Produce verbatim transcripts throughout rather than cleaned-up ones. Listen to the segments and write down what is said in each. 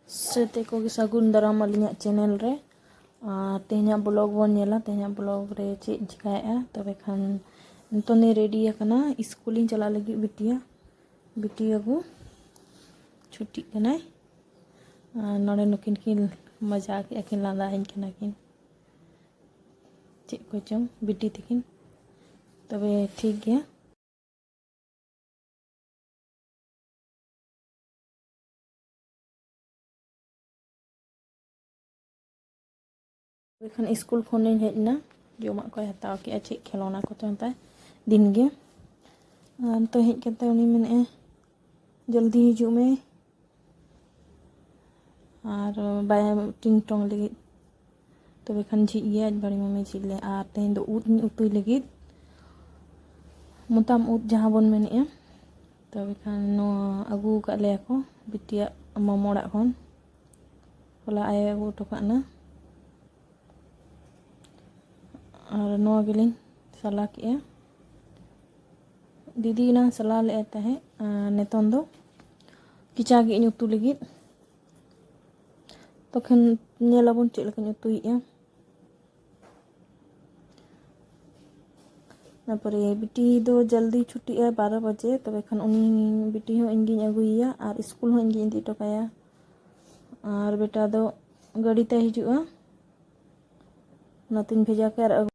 ᱥᱟᱛᱮ ᱠᱚᱜᱮ ᱥᱟᱹᱜᱩᱱ ᱫᱟᱨᱟᱢ ᱟᱹᱞᱤᱧᱟᱜ ᱪᱮᱱᱮᱞ ᱨᱮ᱾ ᱟᱨ ᱛᱮᱦᱮᱧᱟᱜ ᱵᱞᱚᱜ ᱵᱚᱱ ᱧᱮᱞᱟ, ᱛᱮᱦᱮᱧᱟᱜ ᱵᱞᱚᱜ ᱨᱮ ᱪᱮᱫ ᱤᱧ ᱪᱤᱠᱟᱭᱮᱫᱼᱟ᱾ ᱛᱚᱵᱮ ᱠᱷᱟᱱ ᱱᱤᱛᱚᱜ ᱤᱧ ᱨᱮᱰᱤ ᱟᱠᱟᱱᱟ, ᱤᱥᱠᱩᱞᱤᱧ ᱪᱟᱞᱟᱜ ᱞᱟᱹᱜᱤᱫ ᱵᱤᱴᱤᱭᱟ, ᱵᱤᱴᱤ ᱟᱹᱜᱩ᱾ ᱪᱷᱩᱴᱤᱜ ᱠᱟᱱᱟᱭ᱾ ᱟᱨ ᱱᱚᱰᱮ ᱱᱩᱠᱤᱱ ᱠᱤᱱ ᱢᱟᱡᱟ ᱠᱮᱫᱼᱟ, ᱠᱤᱱ ᱞᱟᱸᱫᱟ ᱟᱹᱧ ᱠᱟᱱᱟ ᱠᱤᱱ᱾ ᱪᱮᱫ ᱠᱚᱪᱚᱝ ᱵᱤᱴᱤ ᱛᱟᱹᱠᱤᱱ᱾ ᱛᱚᱵᱮ ᱴᱷᱤᱠ ᱜᱮᱭᱟ᱾ ᱮᱱᱠᱷᱟᱱ ᱥᱠᱩᱞ ᱠᱷᱚᱱᱤᱧ ᱦᱮᱡ ᱮᱱᱟ, ᱡᱚᱢᱟᱜ ᱠᱚᱭ ᱦᱟᱛᱟᱣ ᱠᱮᱜᱼᱟ, ᱪᱮᱫ ᱠᱷᱮᱞᱳᱱᱟ ᱠᱚᱪᱚ ᱦᱟᱛᱟᱣ ᱫᱤᱱ ᱜᱮ᱾ ᱟᱨ ᱱᱤᱛᱚᱜ ᱦᱮᱡ ᱠᱟᱛᱮ ᱩᱱᱤ ᱢᱮᱱᱮᱫᱼᱟᱭ, "ᱡᱚᱞᱫᱤ ᱦᱤᱡᱩᱜ ᱢᱮ", ᱟᱨ ᱵᱟᱭ ᱴᱤᱝ ᱴᱚᱝ ᱞᱟᱹᱜᱤᱫ᱾ ᱛᱚᱵᱮ ᱠᱷᱟᱱ ᱡᱷᱤᱡ ᱜᱮᱭᱟ, ᱟᱡ ᱵᱟᱹᱲᱤ ᱢᱟᱢᱤ ᱡᱷᱤᱡ ᱞᱮ᱾ ᱟᱨ ᱛᱮᱦᱮᱧ ᱫᱚ ᱩᱫ ᱤᱧ ᱩᱛᱩᱭ ᱞᱟᱹᱜᱤᱫ, ᱢᱚᱛᱟᱢ ᱩᱫ ᱡᱟᱦᱟᱸ ᱵᱚᱱ ᱢᱮᱱᱮᱫᱼᱟ᱾ ᱛᱚᱵᱮ ᱠᱷᱟᱱ ᱱᱚᱣᱟ ᱟᱹᱜᱩ ᱟᱠᱟᱫ ᱞᱮᱭᱟ ᱠᱚ ᱵᱤᱴᱤᱭᱟᱜ ᱢᱟᱢᱚ ᱚᱲᱟᱜ ᱠᱷᱚᱱ, ᱦᱚᱞᱟ ᱟᱭᱳ ᱟᱹᱜᱩ ᱦᱚᱴᱚ ᱠᱟᱜ ᱱᱟ᱾ ᱟᱨ ᱱᱚᱣᱟ ᱜᱮᱞᱤᱧ ᱥᱟᱞᱟ ᱠᱮᱜᱼᱟ᱾ ᱫᱤᱫᱤ ᱮᱱᱟᱝ ᱥᱟᱞᱟ ᱞᱮᱫᱼᱟᱭ ᱛᱟᱦᱮᱸᱫ, ᱟᱨ ᱱᱤᱛᱚᱝ ᱫᱚ ᱠᱮᱪᱟ ᱜᱮ ᱤᱧ ᱩᱛᱩ ᱞᱟᱹᱜᱤᱫ᱾ ᱛᱚᱠᱷᱚᱱ ᱧᱮᱞ ᱟᱵᱚᱱ ᱪᱮᱫ ᱞᱮᱠᱟᱧ ᱩᱛᱩᱭᱮᱫᱼᱟ᱾ ᱛᱟᱨᱯᱚᱨᱮ ᱵᱤᱴᱤ ᱫᱚ ᱡᱚᱞᱫᱤ ᱪᱷᱩᱴᱤᱜᱼᱟ ᱵᱟᱨᱚ ᱵᱟᱡᱮ, ᱛᱚᱵᱮ ᱠᱷᱟᱱ ᱩᱱᱤ ᱵᱤᱴᱤ ᱦᱚᱸ ᱤᱧ ᱜᱤᱧ ᱟᱹᱜᱩᱭᱮᱭᱟ ᱟᱨ ᱥᱠᱩᱞ ᱦᱚᱸ ᱤᱧ ᱜᱤᱧ ᱤᱫᱤ ᱦᱚᱴᱚ ᱠᱟᱭᱟ᱾ ᱟᱨ ᱵᱮᱴᱟ ᱫᱚ ᱜᱟᱹᱰᱤ ᱛᱮ ᱦᱤᱡᱩᱜᱼᱟ, ᱚᱱᱟᱛᱤᱧ ᱵᱷᱮᱡᱟ ᱠᱟᱭᱟ ᱟᱨ ᱟᱹᱜᱩ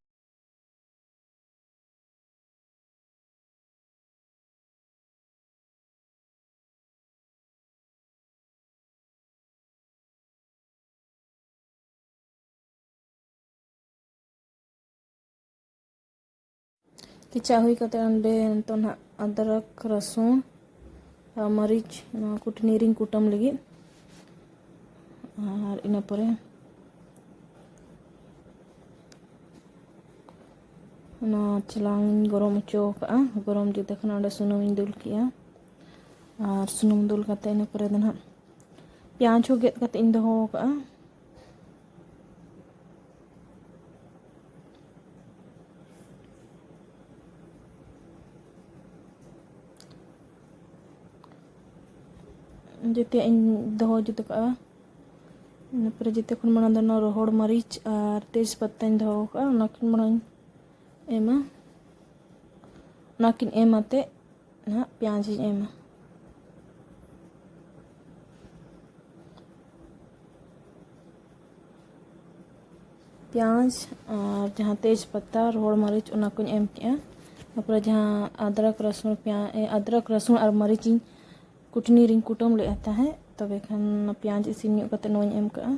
ᱠᱮᱪᱟᱜ ᱦᱩᱭ ᱠᱟᱛᱮ ᱚᱸᱰᱮ ᱱᱤᱛᱚᱜ ᱱᱟᱦᱟᱜ ᱟᱫᱨᱚᱠ, ᱨᱟᱹᱥᱩᱱ ᱟᱨ ᱢᱟᱹᱨᱤᱪ, ᱱᱚᱣᱟ ᱠᱩᱴᱱᱤ ᱨᱤᱧ ᱠᱩᱴᱟᱹᱢ ᱞᱟᱹᱜᱤᱫ᱾ ᱟᱨ ᱤᱱᱟᱹ ᱯᱚᱨᱮ ᱚᱱᱟ ᱪᱮᱞᱟᱝ ᱤᱧ ᱜᱚᱨᱚᱢ ᱦᱚᱪᱚ ᱟᱠᱟᱫᱼᱟ᱾ ᱜᱚᱨᱚᱢ ᱡᱩᱫ ᱟᱠᱟᱱᱟ, ᱚᱸᱰᱮ ᱥᱩᱱᱩᱢ ᱤᱧ ᱫᱩᱞ ᱠᱮᱜᱼᱟ᱾ ᱟᱨ ᱥᱩᱱᱩᱢ ᱫᱩᱞ ᱠᱟᱛᱮ ᱤᱱᱟᱹ ᱯᱚᱨᱮ ᱫᱚ ᱱᱟᱦᱟᱜ ᱯᱮᱸᱭᱟᱡᱽ ᱦᱚᱸ ᱜᱮᱫ ᱠᱟᱛᱮ ᱤᱧ ᱫᱚᱦᱚ ᱟᱠᱟᱫᱼᱟ᱾ ᱡᱮᱛᱮᱭᱟᱜ ᱤᱧ ᱫᱚᱦᱚ ᱡᱩᱛ ᱠᱟᱜᱼᱟ᱾ ᱤᱱᱟᱹ ᱯᱚᱨᱮ ᱡᱮᱛᱮ ᱠᱷᱚᱱ ᱢᱟᱲᱟᱝ ᱫᱚ ᱱᱚᱣᱟ ᱨᱚᱦᱚᱲ ᱢᱟᱹᱨᱤᱪ ᱟᱨ ᱛᱮᱡᱽ ᱯᱟᱛᱟᱧ ᱫᱚᱦᱚ ᱠᱟᱜᱼᱟ, ᱚᱱᱟ ᱠᱤᱱ ᱢᱟᱲᱟᱝ ᱤᱧ ᱮᱢᱟ, ᱚᱱᱟ ᱠᱤᱱ ᱮᱢ ᱟᱛᱮ ᱱᱟᱦᱟᱜ ᱯᱮᱸᱭᱟᱡᱽ ᱤᱧ ᱮᱢᱟ᱾ ᱯᱮᱸᱭᱟᱡᱽ ᱟᱨ ᱡᱟᱦᱟᱸ ᱛᱮᱡᱽ ᱯᱟᱛᱟ, ᱨᱚᱦᱚᱲ ᱢᱟᱹᱨᱤᱪ, ᱚᱱᱟ ᱠᱚᱧ ᱮᱢ ᱠᱮᱜᱼᱟ᱾ ᱤᱱᱟᱹ ᱯᱚᱨᱮ ᱡᱟᱦᱟᱸ ᱟᱫᱽᱨᱚᱠ ᱨᱟᱹᱥᱩᱱ, ᱯᱮᱸᱭᱟ-, ᱮ, ᱟᱫᱽᱨᱚᱠ ᱨᱟᱹᱥᱩᱱ ᱟᱨ ᱢᱟᱹᱨᱤᱪ ᱤᱧ ᱠᱩᱴᱱᱤ ᱨᱤᱧ ᱠᱩᱴᱟᱹᱢ ᱞᱮᱫᱼᱟ ᱛᱟᱦᱮᱸᱫ, ᱛᱚᱵᱮ ᱠᱷᱟᱱ ᱚᱱᱟ ᱯᱮᱸᱭᱟᱡᱽ ᱤᱥᱤᱱ ᱧᱚᱜ ᱠᱟᱛᱮ ᱱᱚᱣᱟᱧ ᱮᱢ ᱠᱟᱜᱼᱟ᱾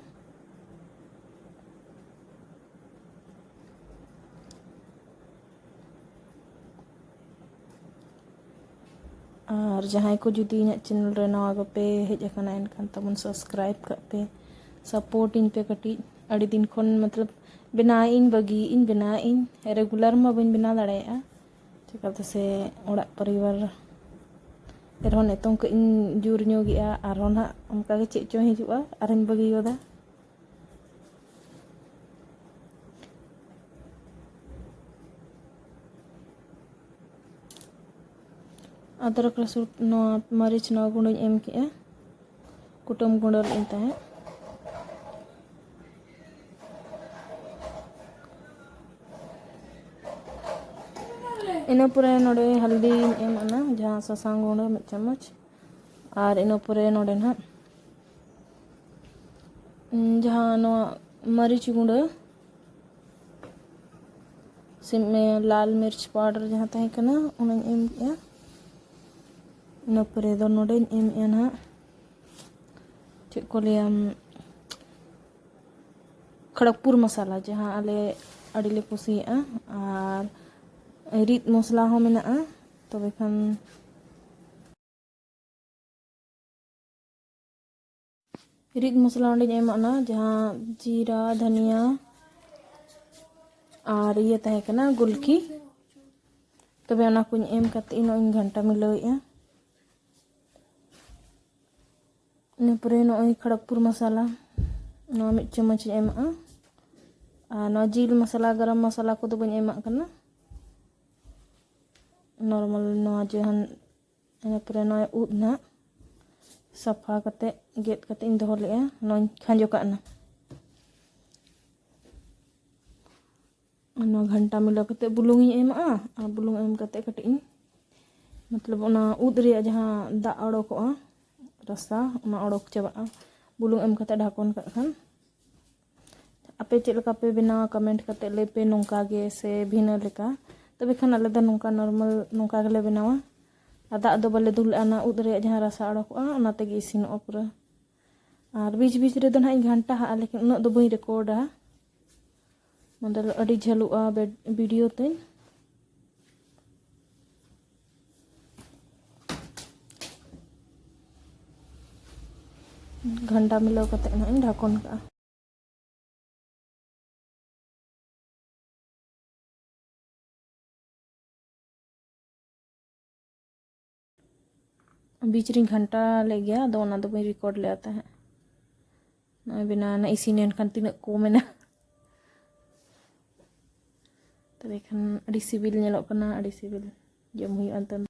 ᱟᱨ ᱡᱟᱦᱟᱸᱭ ᱠᱚ ᱡᱩᱫᱤ ᱤᱧᱟᱹᱜ ᱪᱮᱱᱮᱞ ᱨᱮ ᱱᱟᱣᱟ ᱜᱮᱯᱮ ᱦᱮᱡ ᱟᱠᱟᱱᱟ, ᱮᱱᱠᱷᱟᱱ ᱛᱟᱵᱚᱱ ᱥᱟᱵᱥᱠᱨᱟᱭᱤᱵᱽ ᱠᱟᱜ ᱯᱮ, ᱥᱟᱯᱳᱨᱴ ᱤᱧ ᱯᱮ ᱠᱟᱹᱴᱤᱡ᱾ ᱟᱹᱰᱤ ᱫᱤᱱ ᱠᱷᱚᱱ, ᱢᱚᱛᱞᱚᱵ, ᱵᱮᱱᱟᱣ ᱤᱧ ᱵᱟᱹᱜᱤᱭᱮᱫ ᱤᱧ, ᱵᱮᱱᱟᱣ ᱤᱧ ᱨᱮᱜᱩᱞᱟᱨ ᱢᱟ ᱵᱟᱹᱧ ᱵᱮᱱᱟᱣ ᱫᱟᱲᱮᱭᱟᱜᱼᱟ, ᱪᱤᱠᱟᱹᱛᱮ ᱥᱮ ᱚᱲᱟᱜ ᱯᱚᱨᱤᱵᱟᱨ ᱨᱮᱦᱚᱸ ᱱᱤᱛᱚᱝ ᱠᱟᱹᱡ ᱤᱧ ᱡᱳᱨ ᱧᱚᱜᱮᱜᱼᱟ, ᱟᱨᱦᱚᱸ ᱱᱟᱦᱟᱜ ᱚᱱᱠᱟᱜᱮ ᱪᱮᱫ ᱪᱚᱝ ᱦᱤᱡᱩᱜᱼᱟ, ᱟᱨᱦᱚᱸᱧ ᱵᱟᱹᱜᱤ ᱜᱚᱫᱟ᱾ ᱟᱫᱽᱨᱚᱠ ᱨᱟᱹᱥᱩᱱ, ᱱᱚᱣᱟ ᱢᱟᱹᱨᱤᱪ, ᱱᱚᱣᱟ ᱜᱩᱸᱰᱟᱹᱧ ᱮᱢ ᱠᱮᱜᱼᱟ, ᱠᱩᱴᱟᱹᱢ ᱜᱩᱸᱰᱟᱹ ᱞᱮᱫᱟᱹᱧ ᱛᱟᱦᱮᱸᱫ᱾ ᱤᱱᱟᱹ ᱯᱚᱨᱮ ᱱᱚᱰᱮ ᱦᱚᱞᱫᱤᱧ ᱮᱢ ᱟᱫᱼᱟ, ᱡᱟᱦᱟᱸ ᱥᱟᱥᱟᱝ ᱜᱩᱸᱰᱟᱹ ᱢᱤᱫ ᱪᱟᱢᱚᱪ, ᱟᱨ ᱤᱱᱟᱹ ᱯᱚᱨᱮ ᱱᱚᱰᱮ ᱱᱟᱦᱟᱜ, ᱩᱸ, ᱡᱟᱦᱟᱸ ᱱᱚᱣᱟ ᱢᱟᱹᱨᱤᱪ ᱜᱩᱸᱰᱟᱹ, ᱥᱤᱢ-, ᱞᱟᱞ ᱢᱤᱨᱪ ᱯᱟᱣᱰᱟᱨ ᱡᱟᱦᱟᱸ ᱛᱟᱦᱮᱸ ᱠᱟᱱᱟ, ᱚᱱᱟᱧ ᱮᱢ ᱠᱮᱜᱼᱟ᱾ ᱤᱱᱟᱹ ᱯᱚᱨᱮ ᱫᱚ ᱱᱚᱰᱮᱧ ᱮᱢᱮᱜᱼᱟ ᱱᱟᱦᱟᱜ, ᱪᱮᱫ ᱠᱚ ᱞᱟᱹᱭᱟ, ᱠᱷᱚᱲᱚᱜᱽᱯᱩᱨ ᱢᱚᱥᱟᱞᱟ, ᱡᱟᱦᱟᱸ ᱟᱞᱮ ᱟᱹᱰᱤᱞᱮ ᱠᱩᱥᱤᱭᱟᱜᱼᱟ, ᱟᱨ ᱨᱤᱫ ᱢᱚᱥᱞᱟ ᱦᱚᱸ ᱢᱮᱱᱟᱜᱼᱟ᱾ ᱛᱚᱵᱮ ᱠᱷᱟᱱ ᱨᱤᱫ ᱢᱚᱥᱞᱟ ᱚᱸᱰᱮᱧ ᱮᱢᱟᱜᱼᱟ, ᱡᱟᱦᱟᱸ ᱡᱤᱨᱟ, ᱫᱷᱟᱹᱱᱤᱭᱟ ᱟᱨ ᱤᱭᱟᱹ ᱛᱟᱦᱮᱸ ᱠᱟᱱᱟ, ᱜᱩᱞᱠᱤ᱾ ᱛᱚᱵᱮ ᱚᱱᱟ ᱠᱚᱧ ᱮᱢ ᱠᱟᱛᱮ ᱱᱚᱜᱼᱚᱭ ᱤᱧ ᱜᱷᱟᱱᱴᱟ ᱢᱤᱞᱟᱹᱣᱮᱫᱼᱟ᱾ ᱤᱱᱟᱹ ᱯᱚᱨᱮ ᱱᱚᱜᱼᱚᱭ ᱠᱷᱚᱲᱚᱜᱽᱯᱩᱨ ᱢᱚᱥᱟᱞᱟ, ᱱᱚᱣᱟ ᱢᱤᱫ ᱪᱟᱢᱚᱪ ᱤᱧ ᱮᱢᱟᱜᱼᱟ᱾ ᱟᱨ ᱱᱚᱣᱟ ᱡᱤᱞ ᱢᱚᱥᱞᱟ, ᱜᱚᱨᱚᱢ ᱢᱚᱥᱞᱟ ᱠᱚᱫᱚ ᱵᱟᱹᱧ ᱮᱢᱟᱜ ᱠᱟᱱᱟ, ᱱᱚᱨᱢᱟᱞ ᱱᱚᱣᱟ ᱡᱟᱦᱟᱸ᱾ ᱤᱱᱟᱹ ᱯᱚᱨᱮ ᱱᱚᱜᱼᱚᱭ ᱩᱫ ᱱᱟᱜ, ᱥᱟᱯᱷᱟ ᱠᱟᱛᱮ, ᱜᱮᱫ ᱠᱟᱛᱮ ᱤᱧ ᱫᱚᱦᱚ ᱞᱮᱜᱼᱟ᱾ ᱱᱚᱣᱟᱧ ᱠᱷᱟᱸᱡᱚ ᱠᱟᱜ ᱱᱟ᱾ ᱚᱱᱟ ᱜᱷᱟᱱᱴᱟ ᱢᱤᱞᱟᱹᱣ ᱠᱟᱛᱮ ᱵᱩᱞᱩᱝ ᱤᱧ ᱮᱢᱟᱜᱼᱟ, ᱟᱨ ᱵᱩᱞᱩᱝ ᱮᱢ ᱠᱟᱛᱮ ᱠᱟᱹᱴᱤᱡ ᱤᱧ, ᱢᱚᱛᱞᱚᱵ ᱚᱱᱟ ᱩᱫ ᱨᱮᱭᱟᱜ ᱡᱟᱦᱟᱸ ᱫᱟᱜ ᱚᱰᱳᱠᱚᱜᱼᱟ, ᱨᱟᱥᱟ, ᱚᱱᱟ ᱚᱰᱳᱠ ᱪᱟᱵᱟᱜᱼᱟ᱾ ᱵᱩᱞᱩᱝ ᱮᱢ ᱠᱟᱛᱮ ᱰᱷᱟᱠᱚᱱ ᱠᱟᱜ ᱠᱷᱟᱱ᱾ ᱟᱯᱮ ᱪᱮᱫ ᱞᱮᱠᱟ ᱯᱮ ᱵᱮᱱᱟᱣᱟ, ᱠᱚᱢᱮᱱᱴ ᱠᱟᱛᱮ ᱞᱟᱹᱭ ᱯᱮ, ᱱᱚᱝᱠᱟ ᱜᱮ ᱥᱮ ᱵᱷᱤᱱᱟᱹ ᱞᱮᱠᱟ᱾ ᱛᱚᱵᱮ ᱠᱷᱟᱱ ᱟᱞᱮ ᱫᱚ ᱱᱚᱝᱠᱟ ᱱᱚᱨᱢᱟᱞ ᱱᱚᱝᱠᱟ ᱜᱮᱞᱮ ᱵᱮᱱᱟᱣᱟ᱾ ᱟᱨ ᱫᱟᱜ ᱫᱚ ᱵᱟᱞᱮ ᱫᱩᱞᱟᱜᱼᱟ, ᱚᱱᱟ ᱩᱫ ᱨᱮᱭᱟᱜ ᱡᱟᱦᱟᱸ ᱨᱟᱥᱟ ᱚᱰᱳᱠᱚᱜᱼᱟ, ᱚᱱᱟ ᱛᱮᱜᱮ ᱤᱥᱤᱱᱚᱜᱼᱟ ᱯᱩᱨᱟᱹ᱾ ᱟᱨ ᱵᱤᱪ ᱵᱤᱪ ᱨᱮᱫᱚ ᱱᱟᱦᱟᱜ ᱤᱧ ᱜᱷᱟᱱᱴᱟ ᱦᱟᱜᱼᱟ, ᱞᱮᱠᱤᱱ ᱩᱱᱟᱹᱜ ᱫᱚ ᱵᱟᱹᱧ ᱨᱮᱠᱚᱨᱰᱟ᱾ ᱢᱚᱛᱞᱚᱵ ᱟᱹᱰᱤ ᱡᱷᱟᱹᱞᱩᱜᱼᱟ ᱵᱮᱰ-, ᱵᱷᱤᱰᱤᱭᱳ ᱛᱤᱧ᱾ ᱜᱷᱟᱱᱴᱟ ᱢᱤᱞᱟᱹᱣ ᱠᱟᱛᱮ ᱱᱟᱦᱟᱜ ᱤᱧ ᱰᱷᱟᱠᱚᱱ ᱠᱟᱜᱼᱟ᱾ ᱵᱤᱪ ᱨᱤᱧ ᱜᱷᱟᱱᱴᱟ ᱞᱮᱫ ᱜᱮᱭᱟ, ᱟᱫᱚ ᱚᱱᱟ ᱫᱚ ᱵᱟᱹᱧ ᱨᱮᱠᱚᱨᱰ ᱞᱮᱫᱼᱟ ᱛᱟᱦᱮᱸᱫ᱾ ᱱᱚᱜᱼᱚᱭ ᱵᱮᱱᱟᱣ ᱮᱱᱟ, ᱤᱥᱤᱱ ᱮᱱ ᱠᱷᱟᱱ ᱛᱤᱱᱟᱹᱜ ᱠᱚᱢ ᱮᱱᱟ᱾ ᱛᱚᱵᱮ ᱠᱷᱟᱱ ᱟᱹᱰᱤ ᱥᱤᱵᱤᱞ ᱧᱮᱞᱚᱜ ᱠᱟᱱᱟ, ᱟᱹᱰᱤ ᱥᱤᱵᱤᱞ᱾ ᱡᱚᱢ ᱦᱩᱭᱩᱜᱼᱟ ᱱᱤᱛᱚᱜ᱾